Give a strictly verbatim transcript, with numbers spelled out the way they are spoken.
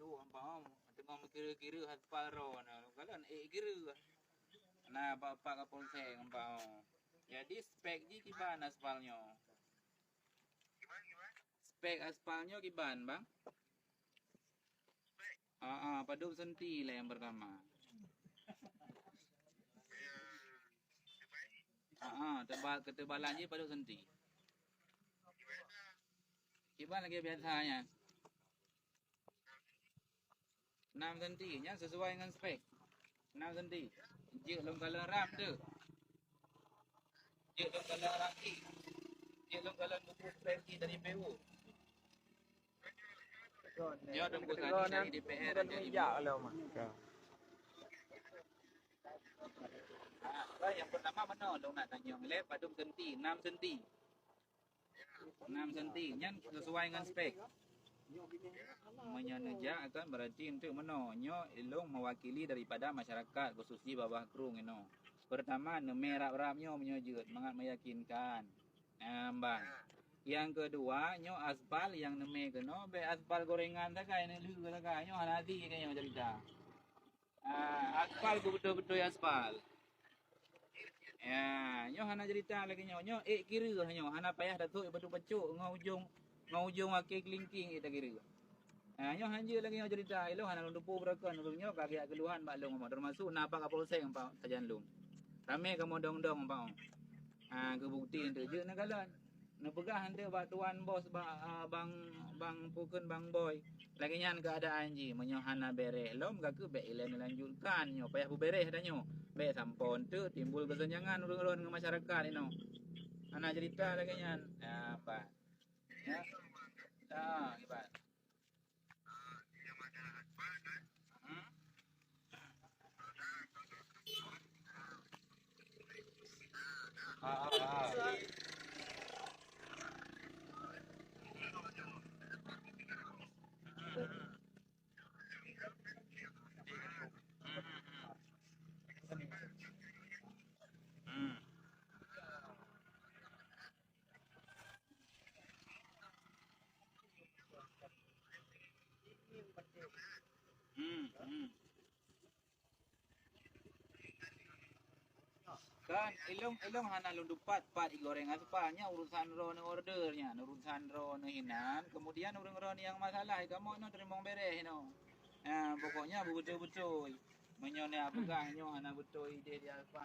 Duek ampah, teungoh meukira-kira aspal droeneuh, lôn kalon ék kira. Na bak Pak Kapolsek ampah. Jadi spek jih kiban aspal nyoe? Spek aspal nyoe kiban, Bang? Ah, ah, padum senti lah nyang pertama. Ah, ah, tebal, ketebalan jih padum senti. Kiban lagèe biasa nyan. Enam senti, nyan sesuai ngon spek. Enam senti. Jeuet lôn kalon ram tu. Jeuet lôn kalon ram tu. Jeuet lôn kalon buku spek dari P U. Nyoe Teungku Sani dari D P R jadi. Ah, yang pertama mana lôn nak tanya, lé padum senti, enam senti. Enam senti, nyan sesuai ngon spek. Meunyoe neujak kan berarti untuk meunoe. Nyoe ilong mewakili daripada masyarakat, khusus jih babah krueng inoe. Pertama, neumè rab-rab nyoe meunyoe jeuet, mangat meyakinkan. Nah, Bang. Yang kedua, nyoe aspal yang neumè keunoe, bèk aspal gorengan sagai, neulheu sagai. Nyoe hana hati keu nyoe cerita. Ah, aspal beutôi-beutôi aspal. Ya, nyoe hana cerita lagèe nyoe. Nyoe ék kira nyoe, hana payah tathok batu pacok ngon ujong, ngon ujong akhé kelingking ék takira. Ah, nyoe hanjeuet lagèe nyoe cerita. Ilong hana lôn tupeue beureukan, ureueng nyoe ka geujak keuluhan bak lôn, termasuk na Pak Kapolsek, Pak, sajan lôn. Ramè kamoe dong-dong, Pak. Ah, keu bukti enteuk jeuet neukalon. Neupeugah enteuk bak tuan bos, bak, ah, bang, bang pukon bang boy. Lagèe nyan keuadaan jih, meunyoe hana bèrèh lom, ka keuh bèk ilèe neulanjutkan nyoe, payah beubeurèh tanyoe. Bèk sampoe enteuk timbul kesenjangan ureueng-ureueng ngon masyarakat inoe. Hana cerita lagèe nyan. Ya, bah. Ya. Ah, kiban. Hmm? Ah, ah, ah. Hmm. Hmm, hmm. Kan, ilong, ilong hana lôn tupat pat igoreng aspal, nyan urusan droeneuh order nyan, urusan droeneuh inan, kemudian ureueng-ureueng nyang masalah, kamoe nyoe teurimong bèrèh inoe. Nah, pokoknya beutôi-beutôi. Meunyoe neupeugah nyoe hana beutôi idéh di aspal.